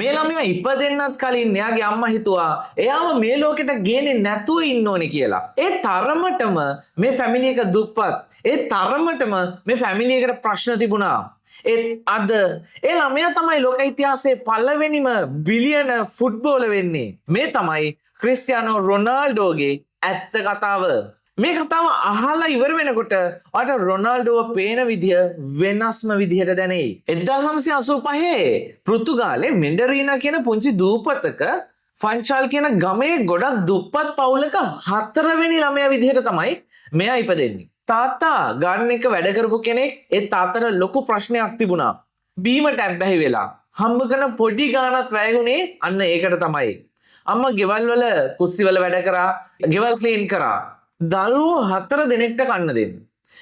මේ ළමයා ඉපදෙන්නත් කලින් එයාගේ අම්මා හිතුවා එයාව මේ ලෝකෙට ගේන්නේ නැතුව ඉන්න ඕනේ කියලා. ඒ තරමටම මේ ෆැමිලි එක දුප්පත්. ඒ තරමටම මේ ෆැමිලි එකට ප්‍රශ්න තිබුණා. ඒත් අද ඒ ළමයා තමයි ලෝක ඉතිහාසයේ පළවෙනිම බිලියන ෆුට්බෝලර් වෙන්නේ. මේ තමයි ක්‍රිස්තියානෝ රොනාල්ඩෝගේ ඇත්ත කතාව. මේ කතාව අහලා ඉවර වෙනකොට ඔයාට රොනාල්ඩෝව පේන විදිය වෙනස්ම විදිහට දැනෙයි. 1985 පෘතුගාලේ මෙන්ඩරීනා කියන පුංචි දූපතක ෆංචාල් කියන ගමේ ගොඩක් දුප්පත් පවුලක හතරවෙනි ළමයා විදිහට තමයි මෙයා ඉපදෙන්නේ. තාත්තා ගාඩන් එක වැඩ කරපු කෙනෙක්. ඒ තාත්තට ලොකු ප්‍රශ්නයක් තිබුණා. බීමට ඇබ්බැහි වෙලා. හම්බ කරන පොඩි ගාණත් වැය වුණේ අන්න ඒකට තමයි. අම්මා ගෙවල් වල කුස්සි වල වැඩ කරා, ගෙවල් ක්ලීන් කරා. දරුවෝ හතර දෙනෙක්ට කන්න දෙන්න.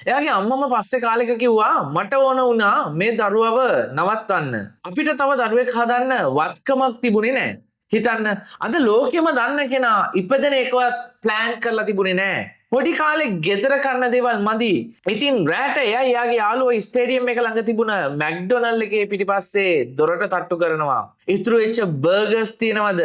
එයාගේ අම්මම පස්සේ කාලෙක කිව්වා, මට ඕන වුණා මේ දරුවව නවත්තන්න. අපිට තව දරුවෙක් හදන්න වත්කමක් තිබුණේ නෑ. හිතන්න, අද ලෝකෙම දන්න කෙනා ඉපදෙන එකවත් ප්ලෑන් කරලා තිබුණේ නෑ. පොඩි කාලේ ගෙදර කන්න දේවල් මදි. ඉතින් රෑට එයා එයාගේ යාළුවෝ ස්ටේඩියම් එක ළඟ තිබුණ මැක්ඩොනල්ඩ් එකේ පිටිපස්සේ දොරට තට්ටු කරනවා. ඉතුරු වෙච්ච බර්ගර්ස් තියෙනවද?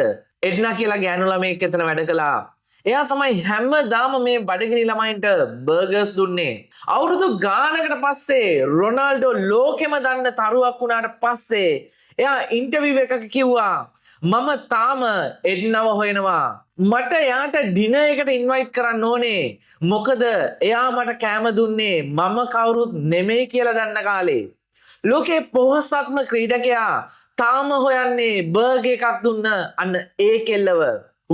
එඩ්නා කියලා ගෑනු ළමයෙක් එතන වැඩ කළා. එයා තමයි හැමදාම මේ බඩගිනි ළමයින්ට බර්ගර්ස් දුන්නේ. අවුරුදු ගානකට පස්සේ රොනාල්ඩෝ ලෝකෙම දන්න තරුවක් වුණාට පස්සේ එයා ඉන්ටර්විව් එකක කිව්වා, මම තාම එඩ්නව හොයනවා. මට එයාට ඩිනර් එකට ඉන්වයිට් කරන්න ඕනේ. මොකද එයා මට කෑම දුන්නේ මම කවුරුත් නෙමෙයි කියලා දන්න කාලේ. ලෝකේ පොහොසත්ම ක්‍රීඩකයා තාම හොයන්නේ බර්ගර් එකක් දුන්න අන්න ඒ කෙල්ලව.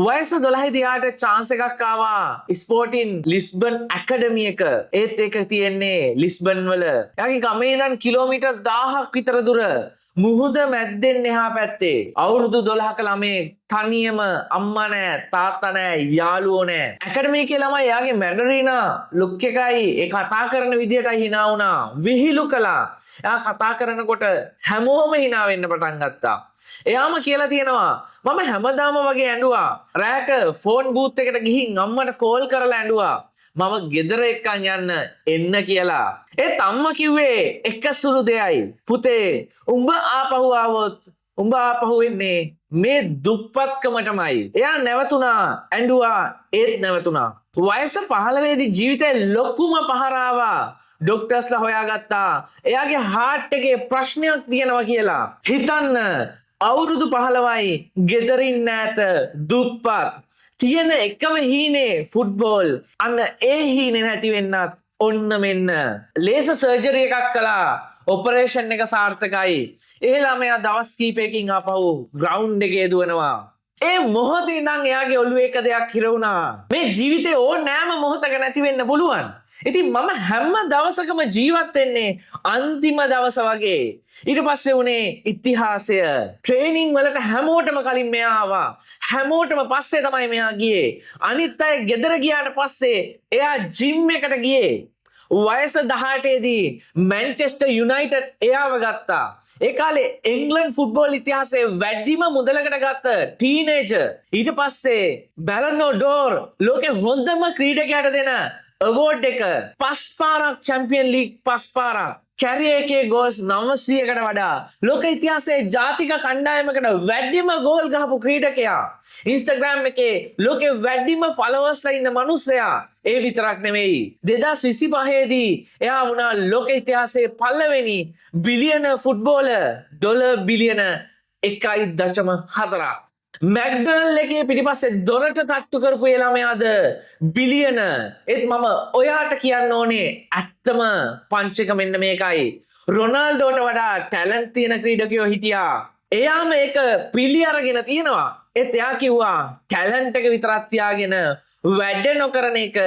වයස 12 දී එයාට චාන්ස් එකක් ආවා ස්පෝටින් ලිස්බන් ඇකඩමි එක. ඒත් ඒක තියෙන්නේ ලිස්බන් වල. එයාගේ ගමේ ඉඳන් කිලෝමීටර් 1000ක් විතර දුර මුහුද මැද්දෙන් එහා පැත්තේ. අවුරුදු 12ක ළමයෙක් තනියම, අම්මා නෑ, තාත්තා නෑ, යාළුවෝ නෑ. ඇකඩමි එකේ ළමයි එයාගේ මැඩරීනා ලුක් එකයි ඒ කතා කරන විදියටයි හිනා වුණා. විහිළු කළා. එයා කතා කරනකොට හැමෝම හිනා වෙන්න පටන් ගත්තා. එයාම කියලා තියෙනවා, මම හැමදාම වගේ ඇඬුවා. රෑට ෆෝන් බූත් එකට ගිහින් අම්මට කෝල් කරලා ඇඬුවා. මම ගෙදර එක්කන් යන්න එන්න කියලා. ඒත් අම්මා කිව්වේ එක සුළු දෙයයි. පුතේ, උඹ ආපහු ආවොත් උඹ ආපහු එන්නේ මේ දුප්පත්කමටමයි. එයා නැවතුණා, ඇඬුවා, ඒත් නැවතුණා. වයස 15 දී ජීවිතේ ලොකුම පහර ආවා. ඩොක්ටර්ස්ලා හොයාගත්තා එයාගේ හાર્ට් එකේ ප්‍රශ්නයක් තියෙනවා කියලා. හිතන්න, අවුරුදු 15යි, ගෙදරින් ඈත, දුප්පත්, තියෙන එකම හීනේ ෆුට්බෝල්. අන්න ඒ හීනේ නැති වෙන්නත් ඔන්න මෙන්න ලේසර් සර්ජරි එකක් කළා. ඔපරේෂන් එක සාර්ථකයි. ඒ ළමයා දවස් කීපයකින් ආපහු ග්‍රවුන්ඩ් එකේ දුවනවා. ඒ මොහොතේ ඉඳන් එයාගේ ඔළුවේ එක දෙයක් හිර වුණා. මේ ජීවිතේ ඕනෑම මොහොතක නැති වෙන්න පුළුවන්. ඉතින් මම හැම දවසකම ජීවත් වෙන්නේ අන්තිම දවස වගේ. ඊට පස්සේ වුණේ ඉතිහාසය. ට්‍රේනින් වලට හැමෝටම කලින් මෙයා ආවා. හැමෝටම පස්සේ තමයි මෙයා ගියේ. අනිත් අය ගෙදර ගියාට පස්සේ එයා ජිම් එකට ගියේ. වයස 18 දී මැන්චෙස්ටර් යුනයිටඩ් එයාව ගත්තා. ඒ කාලේ එංග්ලන්ඩ් ෆුට්බෝල් ඉතිහාසයේ වැඩිම මුදලකට ගත්ත ටීනේජර්. ඊට පස්සේ බැලන් ඩෝර්, ලෝකේ හොඳම ක්‍රීඩකයාට දෙන අවෝඩ් එක, පස් පාරක් චැම්පියන් ලීග්, පස් පාරක්, කැරියර් එකේ ගෝල්ස් 900කට වඩා, ලෝක ඉතිහාසයේ ජාතික කණ්ඩායමකට වැඩිම ගෝල් ගහපු ක්‍රීඩකයා, ඉන්ස්ටාග්‍රෑම් එකේ ලෝකේ වැඩිම ෆලෝවර්ස්ලා ඉන්න මනුස්සයා. ඒ විතරක් නෙවෙයි, 2025 දී එයා වුණා ලෝක ඉතිහාසයේ පළවෙනි බිලියන ෆුට්බෝලර්, ඩොලර් බිලියන 1.4ක්. මැක්ඩොනල්ඩ් එකේ පිටිපස්සේ දොරට තට්ටු කරපු ඒ ළමයාද බිලියන. ඒත් මම ඔයාට කියන්න ඕනේ ඇත්තම පංච් එක මෙන්න මේකයි. රොනාල්ඩෝට වඩා ටැලන්ට් තියෙන ක්‍රීඩකයෝ හිටියා. එයාම ඒක පිළි අරගෙන තියෙනවා. ඒත් එයා කිව්වා ටැලන්ට් එක විතරක් තියාගෙන වැඩ නොකරන එක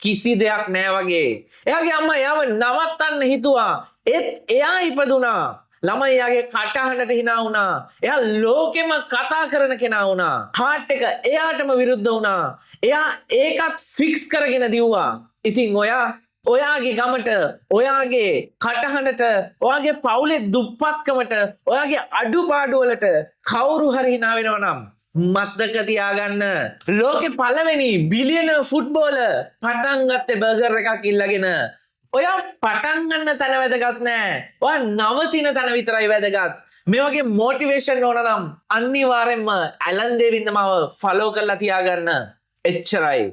කිසි දෙයක් නෑ වගේ. එයාගේ අම්මා එයාව නවත්තන්න හිතුවා. ඒත් එයා ඉපදුනා. ළමයි එයාගේ කටහඬට හිනා වුණා. එයා ලෝකෙම කතා කරන කෙනා වුණා. හાર્ට් එක එයාටම විරුද්ධ වුණා. එයා ඒකත් ෆික්ස් කරගෙන දිව්වා. ඉතින් ඔයා ඔයාගේ ගමට, ඔයාගේ කටහඬට, ඔයාගේ පවුලේ දුප්පත්කමට, ඔයාගේ අඩුපාඩු වලට කවුරු හරි හිනා වෙනවා නම් මතක තියාගන්න, ලෝකෙ පළවෙනි බිලියන ෆුට්බෝලර් පටන් ගත්තේ බර්ගර් එකක් ඉල්ලගෙන. ඔයා පටන් ගන්න තැන වැදගත් නෑ. ඔයා නවතින තැන විතරයි වැදගත්. මේ වගේ මොටිවේෂන් ඕන නම් අනිවාර්යෙන්ම ඇලන් දේවින්ද මාව ෆලෝ කරලා තියාගන්න. එච්චරයි.